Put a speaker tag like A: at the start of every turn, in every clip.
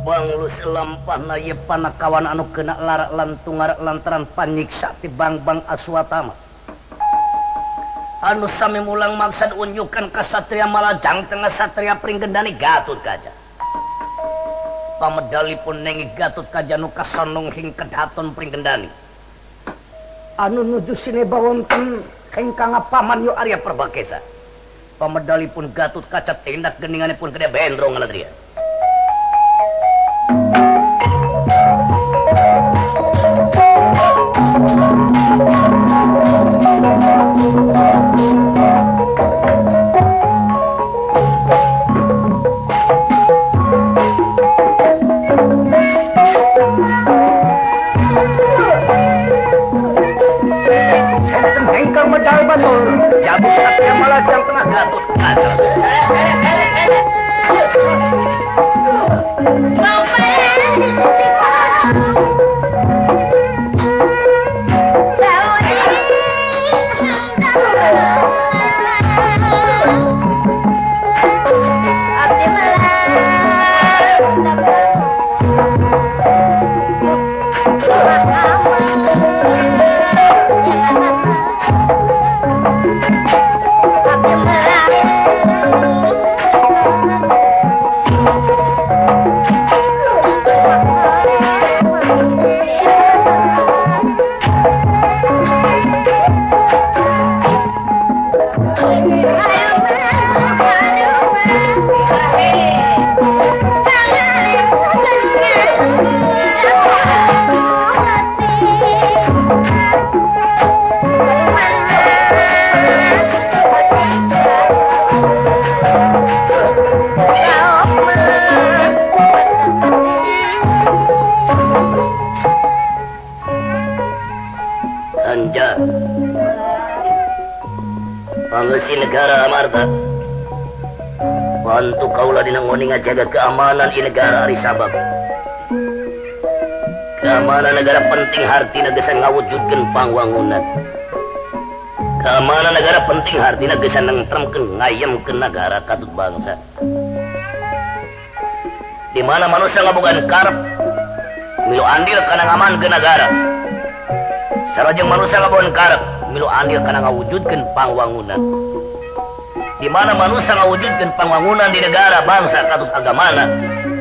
A: Banglu selampahna ieu panakawan anu kena larak lantungar lantaran panyiksa ti Bangbang Aswatama. Anu sami mulang maksad unjukan ka Satria Malajang tengah Satria Pringgendani Gatot Kaca. Pamedalipun nengi Gatot Kaca nu kasonong hing kedaton Pringgendani. Anu nuju sineba wonten ingkang paman yo Arya Perbakesa. Pamedalipun Gatot Kaca tindak geninganipun gede bendrong ngaladria. Medal batur, jabu Satria Malajang tengah Gatot Kaca. Pangesi negara Amarta. Bantu kaula dina ngoni ngajaga keamanan di negara ari sabab. Keamanan negara penting hartina geus ngawujudkeun pangwangunan. Keamanan negara penting hartina geus nengtremkeun ngayemkeun negara katut bangsa. Di mana manusia ngabogaan karep milu andil kana ngamankeun negara. Sarajeng manusia ngabogaan karep milu andil kana ngawujudkeun pangwangunan. Di mana manusia ngawujudkeun pangwangunan di negara bangsa katut agamana,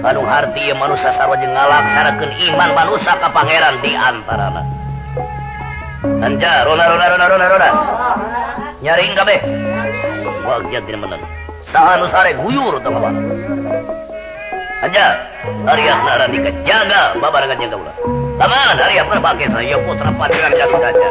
A: anu harti ieu manusia sarua jeung ngalaksanakeun iman manusia ka pangeran di antarana. Anja rona rona rona rona rona. Nyaring kabeh. Wagya dina menang. Saha nu sare guyur tong apa? Anja Arya Narandika jaga babarengan jeung kaula. Taman Arya Perbakesa ieu putra Pangeran Gatot Kaca.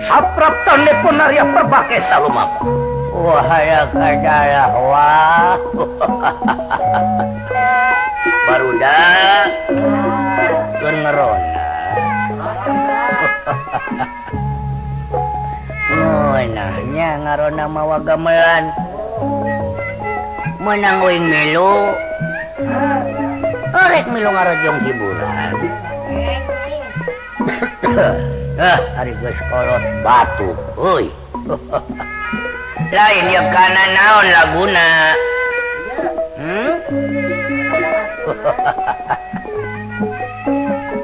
A: Sapraptanipun Arya Perbakesa lumapa. Wah ya kadalah wah. Barudak keur ngerona. Ngeunahnya ngarona mawa gamelan. Menang uing milu. Arek milu ngarojong hiburan. Ah, ari geus kolot batu euy. Lain ieu kana naon laguna?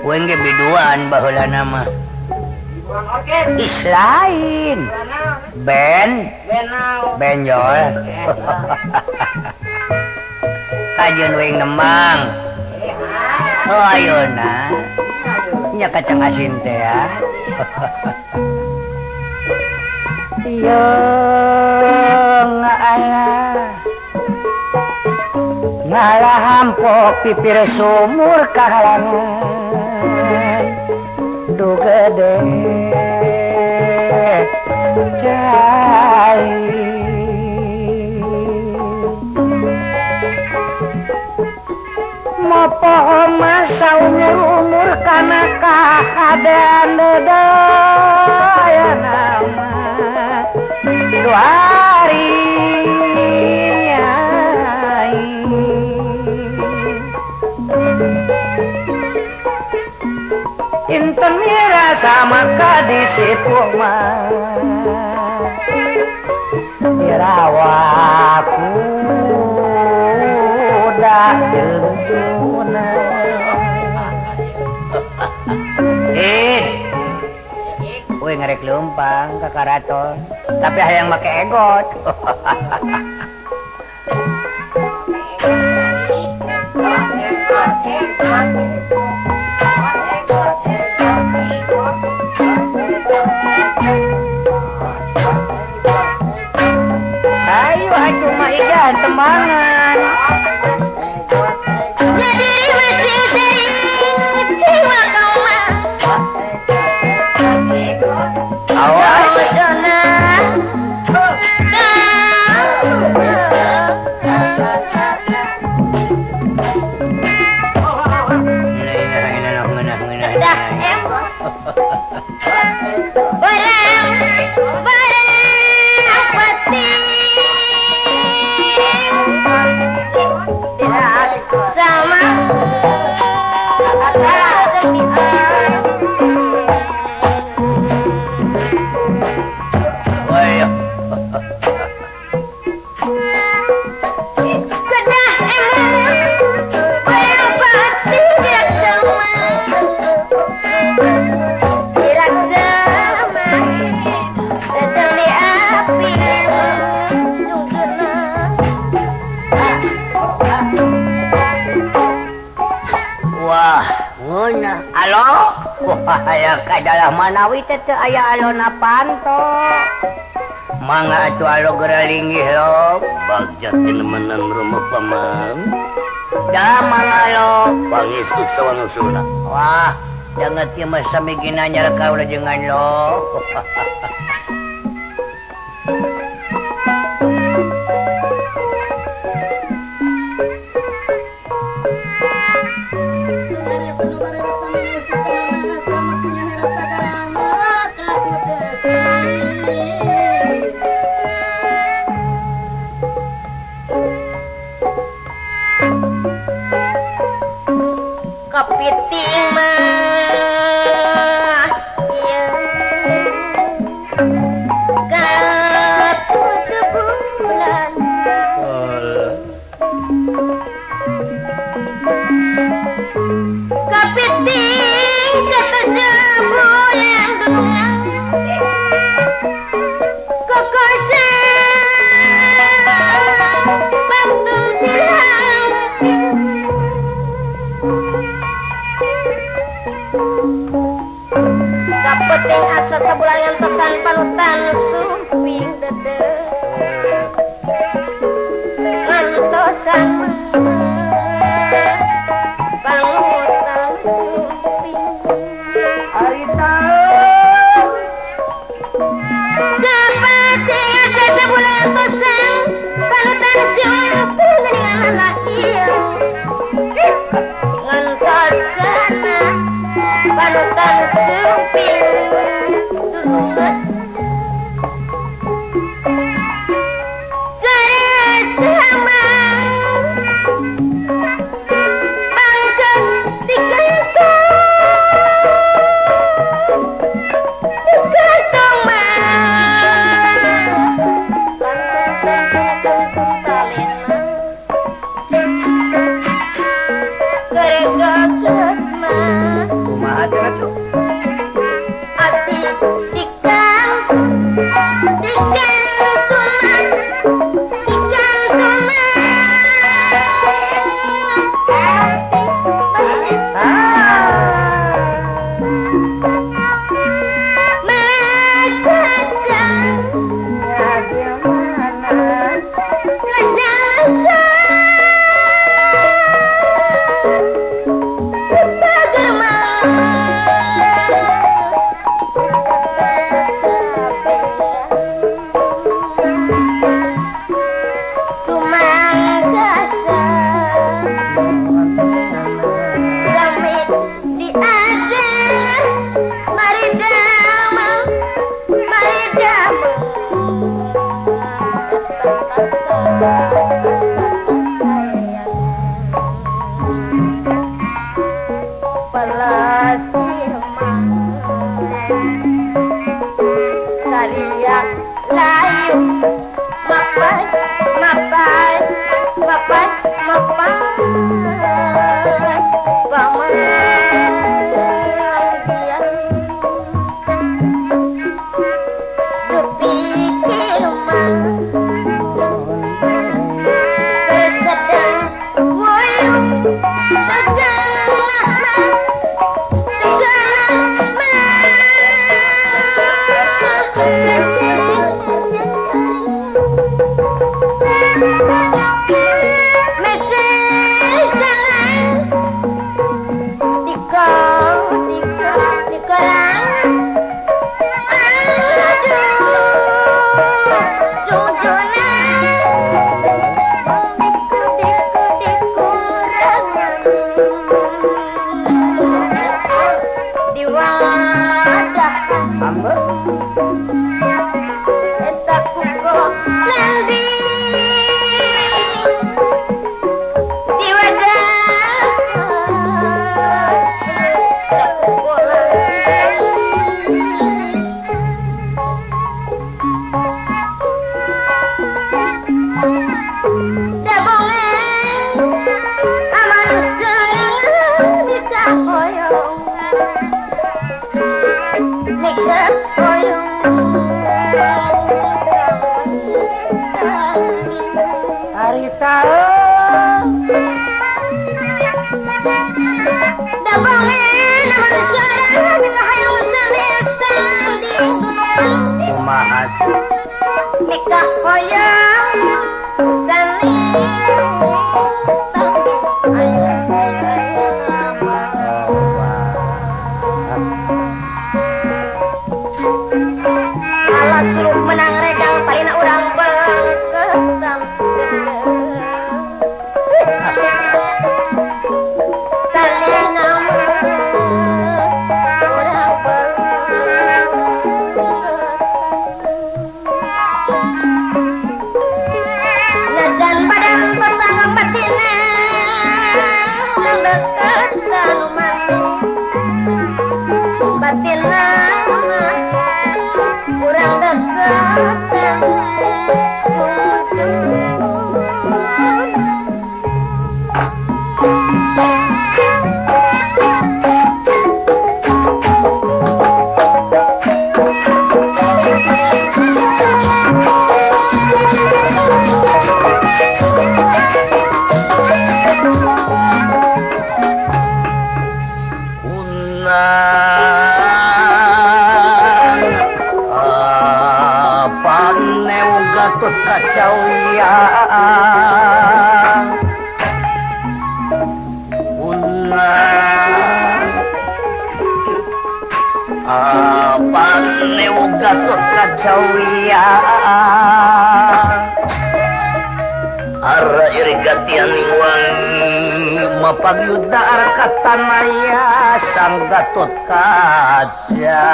A: Uing ge biduan baheulana mah. Ih lain. Ben benjol. Kajeun uing nemang. Oh ayeuna. Nya kacang asin teh ya. Yo ngalah ngalah hampok pipir sumur kahalangan du gede cai mopoho masa umur-umur kana kahadean dedaya nama duari nyai
B: Temira sama kadisipu mah dirawa kuda jeung cuna. Woi ngerek leumpang ka karaton tapi hayang make egot. Ayo atuh mah igan temangan. Adalah manawi teh teu aya alona panto. Mangga atuh alo geura linggih lo.
A: Bagja tinemanan rumah paman.
B: Da mangga lo.
A: Pangestu sawanusuna.
B: Wah, jangan ieu mah samigina nyareka ulah jengan lo.
C: Kepiting mah ieu katujuh bulan kepiting katujuh bulan dunungan kokosan pangtung sirang. Kapeting asa sabulan ngantosan panutan sumping dede ngantosan panutan sumping
B: harita.
C: Kapeting asa sabulan ngantosan panutan sumping geuningan lahir ngantosan panutan sumping dunungan. Layang layu mapan mapan mapan mapan pamanggihan dupi rumah tersedang wuyuh
B: Katanaya Sang Gatot Kaca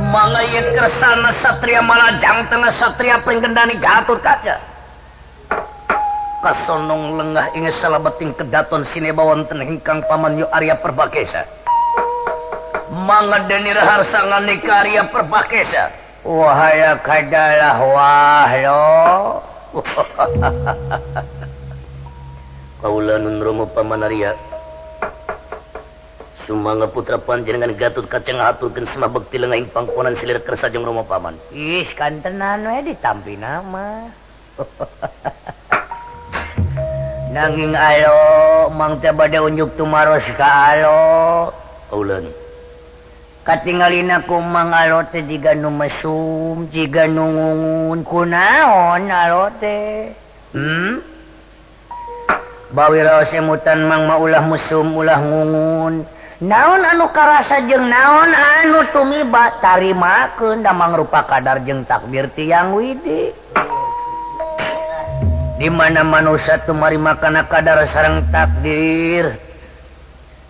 A: Mangaya kersana satria malajang tengah satria pringgendani Gatot Kaca kasonong lengah ing salebeting kedaton sineba wonten ingkang pamanyu Arya Perbakesa. Mangedeni raharsa nganika Arya Perbakesa.
B: Wahaya kadalah wah lo.
A: Kaula nun Romo Paman Arya. Sumangga putra panjenengan Gatot Kaca ngahaturkeun semah bekti lengah ing pangkonan silir kersa jeung Romo Paman.
B: Ih, kantenan we ditampi nama. Nanging alo mang teh bade unjuk tumaros ka alo.
A: Kaula nun.
B: Katingalina ku mang alo teh jiga nu mesum, jiga nu ngungun, kunaon alo teh? Bawi raos emutan mang ma ulah mesum ulah ngungun. Naon anu karasa jeung naon anu tumiba tarimakeun da mangrupa kadar jeung takdir tiang widi. Di mana manusia tumarima kana kadar sareng takdir.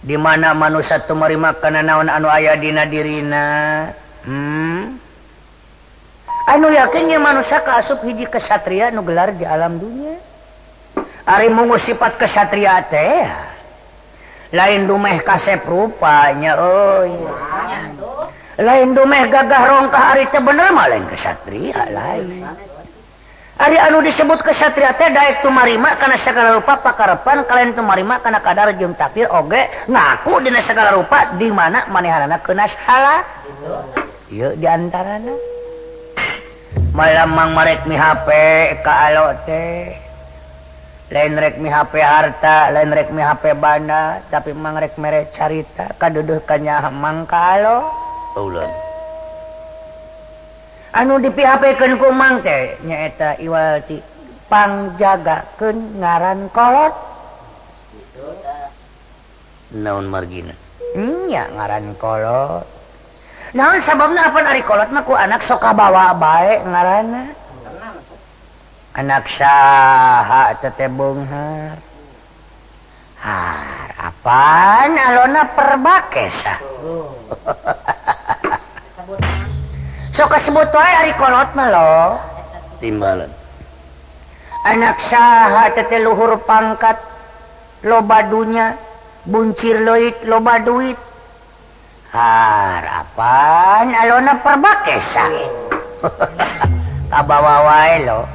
B: Di mana manusia tumarima kana naon anu aya dina dirina. Anu yakin nya manusia kaasup hiji kesatria nu gelar di alam dunia. Ari mungu sifat kesatria teh lain dumeh kasep rupanya euy. Lain dumeh gagah rongkah ari teh bener mah lain kesatria lain. Ari anu disebut kesatria teh daek tumarima kana sagala rupa pakarepan kalayan tumarima kana kadar jeung takdir oge ngaku dina sagala rupa di mana manehanana keuna salah. Ieu di antarana. Malam mang marek mi HP ka alo teh. Lain rek mi HP harta, lain rek mi HP banda, tapi mang rek mere carita kadeudeih ka nyaah mang ka alo.
A: Ulan.
B: Anu di PHP-keun ku mang teh nyaeta iwal ti pangjagakeun ngaran kolot.
A: Naon margina?
B: Nya ngaran kolot. Naon sababna apan ari kolot mah ku anak sok kabawa bae ngaranna. Anak saha teh beunghar. Har apaan alona perbakesa. Sok kasebut wae ari kolot mah lo.
A: Timbalan.
B: Anak saha teh luhur pangkat loba dunya, buncir leuit loba duit. Harapan alona perbakesa. Kabawa wae lo.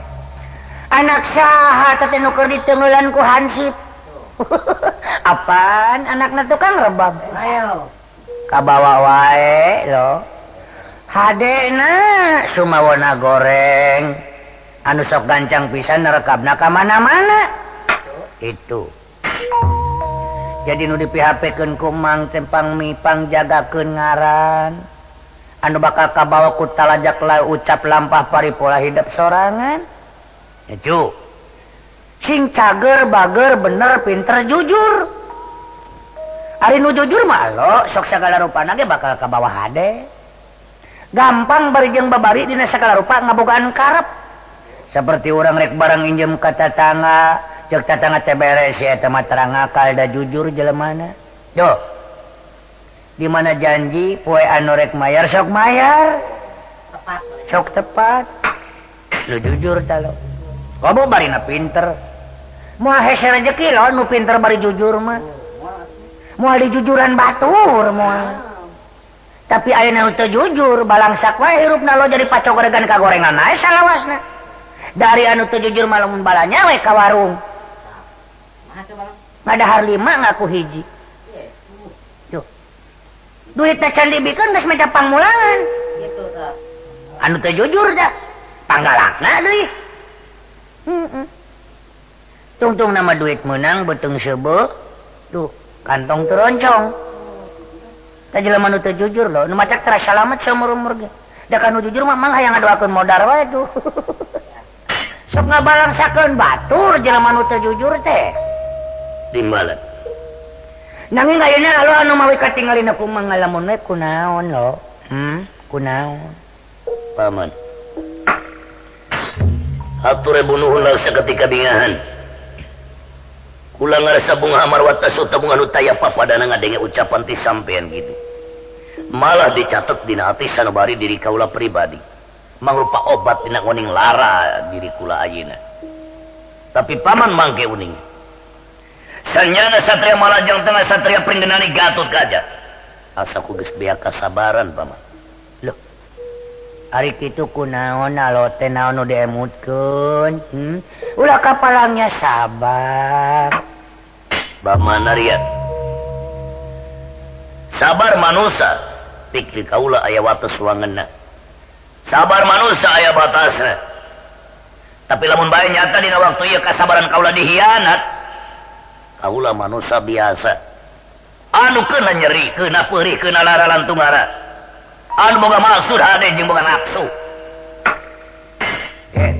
B: Anak saha teh nu keur diteunggeulan ku hansip. Apaan anakna tukang rebab.
D: Ayo.
B: Kabawa wae lo. Hadena sumawona goreng anu sok gancang pisan nerekabna ka mana-mana. Itu. Jadi nu di PHP-keun ku mang tempang mi pangjagakeun ngaran anu bakal kabawa ku talajak la ucap lampah paripola hidup sorangan. Ya cu. Sing cager bager bener pinter jujur. Ari nu jujur mah lo sok sagala rupana ge bakal kabawa hade. Gampang bari jeung babari dina sagala rupa ngabogaan karep. Seperti urang rek barang injem ka tatangga, ceuk tatangga teh beres si eta mah terang akal da jujur jelemana. Duh. Di mana janji poe anu rek mayar sok mayar.
D: Tepat.
B: Sok tepat. Lu jujur ta lo. Komo barina pinter. Moal hese rezeki lo nu pinter bari jujur mah. Moal dijujuran batur moal. Tapi ayeuna nu teu jujur balangsak wae hirupna lo jadi pacogoregan ka gorengan ae salawasna. Dari anu teu jujur mah lamun balanya we ka warung. Ngadahar 5 ngaku hiji. Tuh. Duitna can dibikeun geus minta pangmulangan. Anu teu jujur da panggalakna deui. Heeh. Tungtung nama duit meunang beuteung seubeuh. Tuh, kantong teu roncong. Tah jelema nu teu jujur lo, nu macak tara salamet saumur-umur ge. Da ka nu jujur mah mangga hayang ngadoakeun modar wae tuh. Sok ngabalangsakeun batur jelema nu teu jujur teh.
A: Timbalan.
B: Nanging ayeuna alo anu mawi katingalina ku mah ngalamun we kunaon lo? Kunaon?
A: Paman. Hatur nuhun saketika bingahan. Kula ngarasa bunga marwata suta bunga nu taya papadana ngadenge ucapan ti sampean gitu. Malah dicatet dina ati sanubari diri kaula pribadi. Mangrupa obat dina uning lara diri kula ayeuna. Tapi paman mangke uning. Sanyana satria Malajang tengah satria Pringgenani Gatot Kaca. Asa ku geus beak kasabaran paman.
B: Loh. Ari kitu kunaon alo teh naon nu diemutkeun? Ulah kapalangnya sabar.
A: Bamana ria. Sabar manusa, pikir kaula aya wates wangenna. Sabar manusa aya batasna. Tapi lamun bae nyata dina waktu ieu kasabaran kaula dihianat. Kaula manusa biasa. Anu keuna nyeri, keuna peurih, keuna lara lantungara. Anu boga maksud hade jeung boga nafsu.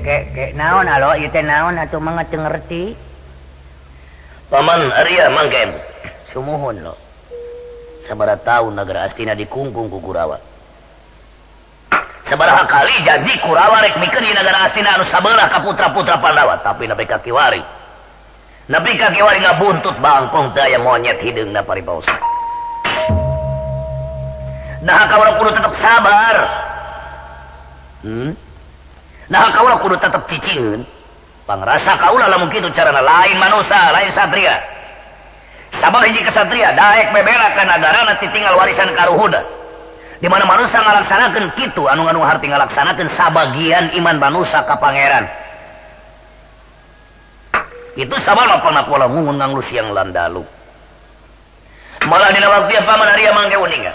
B: Ke naon alo ieu teh naon atuh mah teu ngerti.
A: Paman Arya mangke
B: sumuhun lo.
A: Sabaraha taun nagara Astina dikungkung ku Kurawa. Sabaraha kali janji Kurawa rek mikeun di nagara Astina anu sabelah ka putra-putra Pandawa, tapi nepi ka kiwari. Nepi ka kiwari ngabuntut bangkong teh aya monyet hideungna paribaosa. Nah kaula kudu tetep sabar. Nah kaula kudu tetep cicingkeun. Pangrasa kaula lamun kitu carana lain manusa, lain satria. Sabab hiji kesatria daek bebela ka nagarana titinggal warisan karuhuna. Di mana manusia ngalaksanakeun kitu anu nganu harti ngalaksanakeun sabagian iman manusia ka pangeran. Itu sabab pangna kula ngungun nganglu siang lan dalu. Malah dina waktu paman Arya mangke uninga.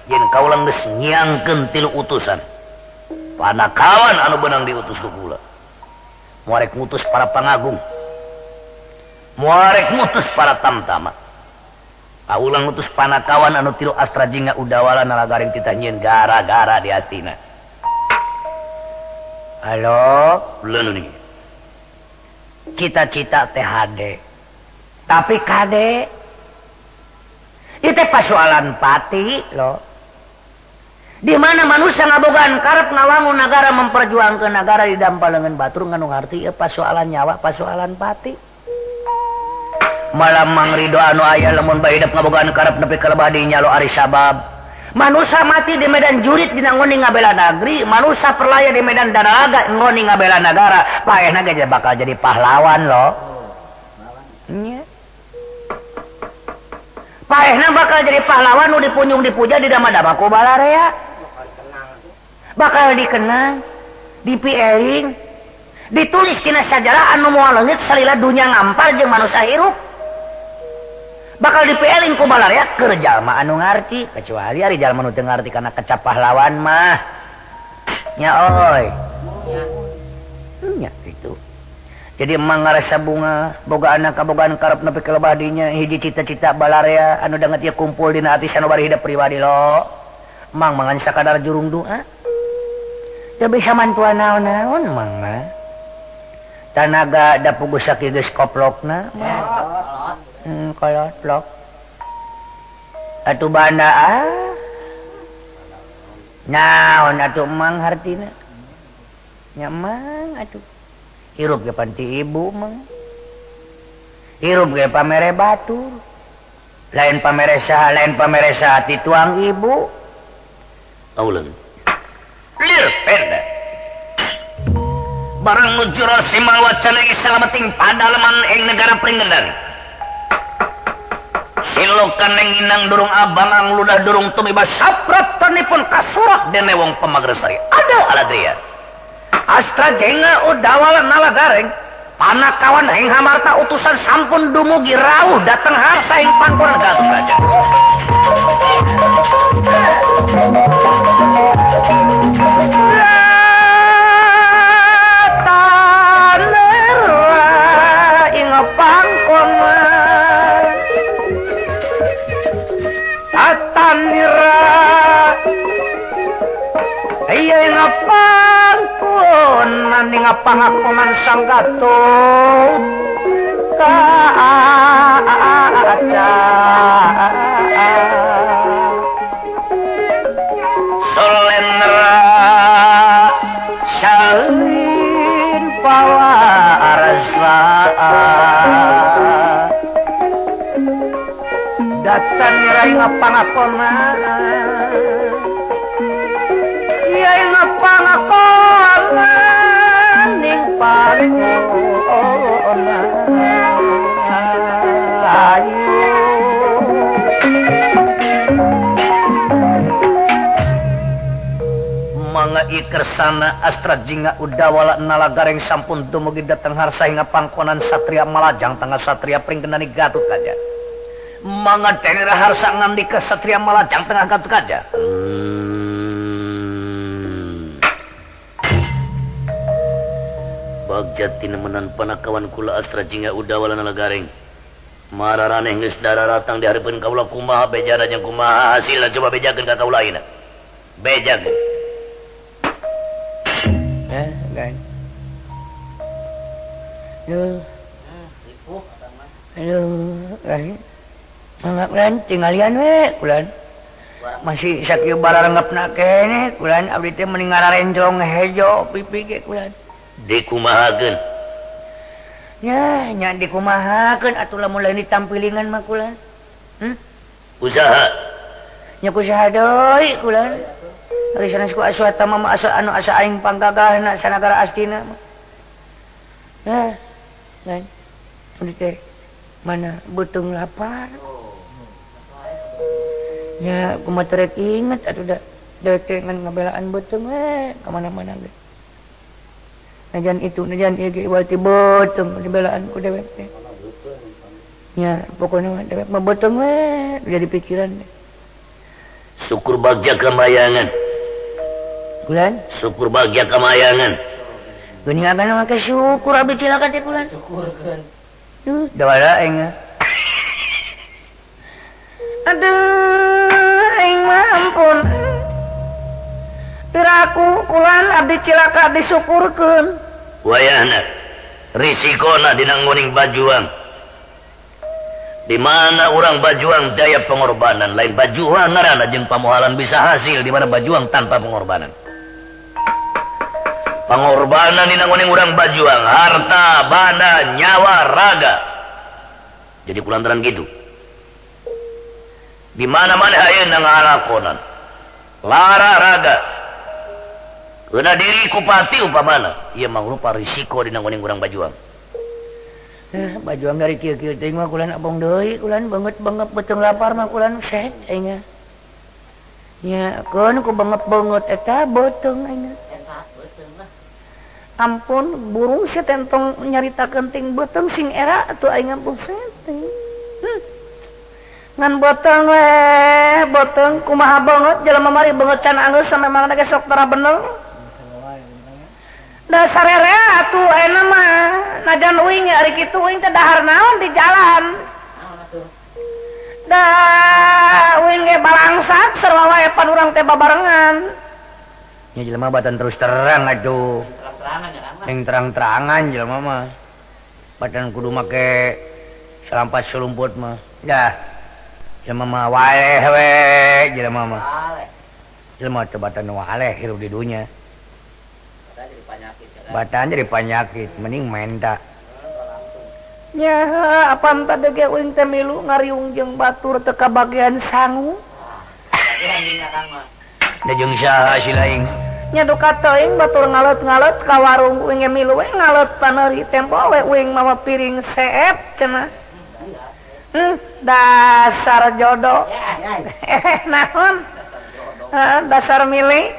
A: Yen kaula geus nyiangkeun tilu utusan. Panakawan anu beunang diutus ku kula. Moal rek ngutus para pangagung. Moal rek ngutus para tamtama. Kaula ngutus panakawan anu tilu Astra Jingga Udawala Nalagaring titah nyieun gara-gara di Astina.
B: Halo,
A: leuneuh nih.
B: Cita-cita teh hade. Tapi kade ieu teh pasoalan pati loh. Di mana manusia ngabogaan karep ngawangun nagara memperjuangkeun nagara di dampal leungeun batur nganu ngarti ieu pasoalan nyawa, pasoalan pati.
A: Malam mangrido anu aya lamun bae hidep ngabogaan karep nepi ka lebah dinya lo ari sabab.
B: Manusia mati di medan jurit dina ngoni ngabela nagri, manusia perlaya di medan daraga ngoni ngabela nagara, paehna ge bakal jadi pahlawan lo. Nya. Paehna bakal jadi pahlawan nu dipunjung dipuja di dama-dama ku balarea. Bakal dikenang, dipieling, ditulis dina sajarah anu moal leungit salila dunya ngampar jeung manusia hirup. Bakal dipieling ku balarea keur jalma anu ngarti, kecuali ari jalma nu teu ngarti kana kecap pahlawan mah. Nya oi. Nya kitu.
A: Jadi emang ngarasa bunga boga anak kabogaan karep nepi ka lebah dinya hiji cita-cita balarea anu danget ieu kumpul dina ati sanobari hidep pribadi lo. Mang mangan sakadar jurung doa. Teu bisa mantuan naon-naon mang mah. Tanaga da puguh sakieu geus koplokna. Kolot plok. Atuh banda ah. Naon atuh mang hartina? Nya mang atuh. Hirup ge panti ibu mang. Hirup ge pamere batur. Lain pamere saha, lain pamere saha ti tuang ibu. Auleun. Lir penda. Barang nu jero simal wacana geus salameting padaleman ing negara Pringgendang. Silokan ing inang durung abang ang ludah durung tumiba sapratanipun kasurak dene wong Pamagersari. Aduh aladria.
B: Astra Jingga Udawala Nalagareng panakawan ing hamarta utusan sampun dumugi rauh dateng harsa ing pangkonan Gatot Kaca. Tanera ing pangkonan Tatanira iya ing pangkonan ing pangakonan Sang Gatot Kaca.
A: Solenra salin pawarsa
B: datang rai ngapangakonan iya ngapangakonan ning pangkonan ayu.
A: Mangga ikersana Astra Jingga Udawala Nalagareng sampun dumugi dateng harsa hingga pangkonan Satria Malajang tengah Satria Pringgendani Gatot Kaca. Mangga denera harsa ngandika Satria Malajang tengah Gatot Kaca. Bagja tinemenan panakawan kula Astra Jingga Udawala Nalagareng. Mararaneh geus dararatang di hareupeun kaula kumaha bejana jeung kumaha hasilna coba bejakeun ka kaula ayeuna. Bejakeun.
B: Kan. Aduh. Aduh, kan. Mangga kulan tinggalian we kulan. Masih sakieu bararengepna keneh kulan abdi teh mending ngararenjong hejo pipi ge kulan.
A: Dikumahakeun?
B: Nya, nya dikumahakeun atuh lamun lain ditampilingan mah kulan.
A: Usaha.
B: Nya usaha deui kulan. Ari sanes ku aswata mah asa anu asa aing panggagahna sanagara Astina mah. Nah, kan. Abdi teh mana beuteung lapar. Nya kumaha teu rek inget atuh da dewek teh ngan ngabelaan beuteung we ka mana-mana ge. Najan itu najan ieu ge iwal ti beuteung dibelaan ku dewek teh. Nya pokona mah dewek mah beuteung we jadi pikiran teh.
A: Syukur bagja kamayangan.
B: Kulan?
A: Syukur bagja kamayangan.
B: Geuning agana make syukur abdi cilaka teh kulan.
D: Syukurkeun.
B: Duh, da wala aing. Aduh, aing mah ampun. Piraku kulan abdi cilaka abdi syukurkeun.
A: Wayahna risikona dina nguning bajuang. Di mana orang bajuang daya pengorbanan, lain bajuang ngaranna jeung pamohalan bisa hasil di mana bajuang tanpa pengorbanan. Pengorbanan dina nguning urang bajuang, harta, bana, nyawa, raga. Jadi kulantaran gitu. Di mana-mana ayeuna ngalakonan. Lara raga. Keuna diri kupati upamana, ieu mangrupa risiko dina nguning urang bajuang.
B: Bajuang dari kieu-kieu teuing mah kulan abong deui, kulan banget-banget beuteung lapar mah kulan set aing. Nya keun ku banget-banget eta beuteung aing.
D: Eta beuteung lah.
B: Ampun burung si tentong nyaritakeun ting beuteung sing era atuh aing ampun set. Ngan beuteung we, beuteung kumaha banget jelema mari beungeut can anggeus sampe mangna ge sok tara bener. Dasar rea atuh ayeuna mah najan uing ari kitu uing teh dahar naon di jalan. Da uing ge balangsat sarua wae pan urang teh babarengan. Nya jelema batan terus terang atuh.
D: Terang-terangan ya kan mah.
B: Yang terang-terangan jelema mah. Batan kudu make salampat sulumput mah. Dah. Jelema mah waleh we jelema mah. Jelema teh batan waleh hirup di dunya. Batan jadi penyakit, mending menta. Nya, apaan tadi ge uing teh milu ngariung jeung batur teu kabagian sangu.
A: Da jeung saha si laing?
B: Nya duka teuing batur ngalet-ngalet ka warung uing ge milu we ngalet paneuri tempo we uing mawa piring seep cenah. Dasar jodoh. Naon? Dasar milik.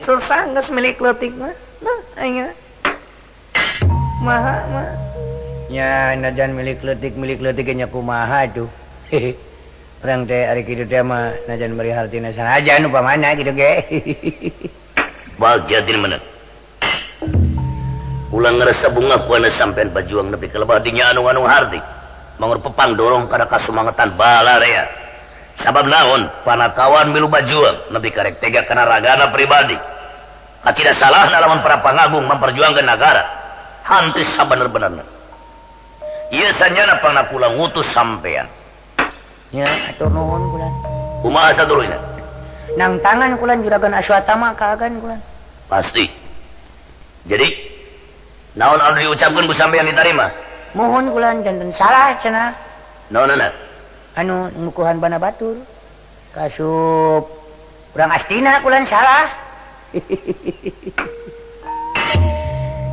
B: Susah geus milik leutik mah. Nah, aing maha mah. Nya najan milik leutik nya kumaha tuh. Urang teh ari kitu teh mah najan bari hartina sanajan upamana kitu ge.
A: Bagja di mana? Ulang ngerasa bunga ku anu sampean bajuang nepi ka lebah dinya anu-anu harti. Mangur pepang dorong kana kasumangetan balarea. Sabab naon panakawan milu bajuang nepi karek tega kana ragana pribadi. Tidak salah lawan para pangagung memperjuangkan negara. Hantu sabener-benerna. Ieu sanyana pangna kula ngutus sampean.
B: Nya atur nuhun kulan.
A: Kumaha sadulurna?
B: Nang tangan kulan juragan Aswatama kaagan kulan.
A: Pasti. Jadi naon anu diucapkeun ku sampean ditarima?
B: Mohon kulan janten salah cenah.
A: Naonana?
B: Anu ngukuhan bana batur. Kasup urang Astina kulan salah.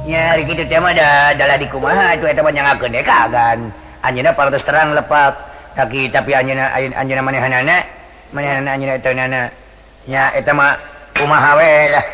B: Ya ari kitu teh mah da di kumaha atuh eta mah nyangakeun deui kagan. Anjeunna parantos terang lepak. Tapi anjeunna anjeunna manehanana, manehanana anjeunna eta nana. Nya eta mah kumaha we lah.